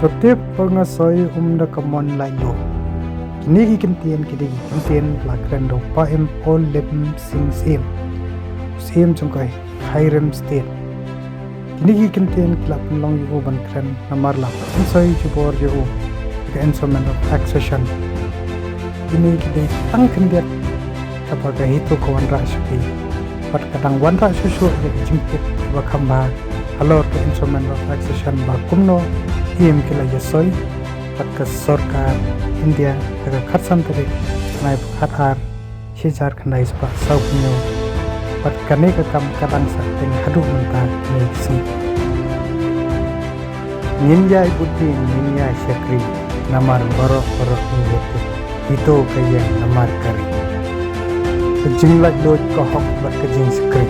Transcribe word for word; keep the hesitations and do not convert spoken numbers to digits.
To tip ba nga soi um da ka mon laitluid. Kine ki kyntien ki dei ki kyntien ba la kren da u Paiem Paul Lipsing Syiem, Syiem jong ka Khyrim State. Kine ki kyntien ki la pynlong ïa u ban kren namar la pynsoi jubor ïa u ka Instrument of Accession. Kine ki dei tang khyndiat kaba ka HITO ka wanrah sha ki. Bad ka dang wanrah shuh shuh ïa ka jingtip kaba kham bha halor ka Instrument of Accession ba kumno im ki la ïasoi bad ka sorkar India ha ka khatsan tarik bnai ba khatar shi hajar khyndai spah saw hynñiew. Bad kane ka kam ka dang sah teng haduh mynta kine ki sngi. Ngin ïai bud, ngin ïai shakri namar baroh baroh ngin ïathuh. HITO ka ïeng namar ka ri. Ka jinglaitluid, ka hok bad ka jingshakri.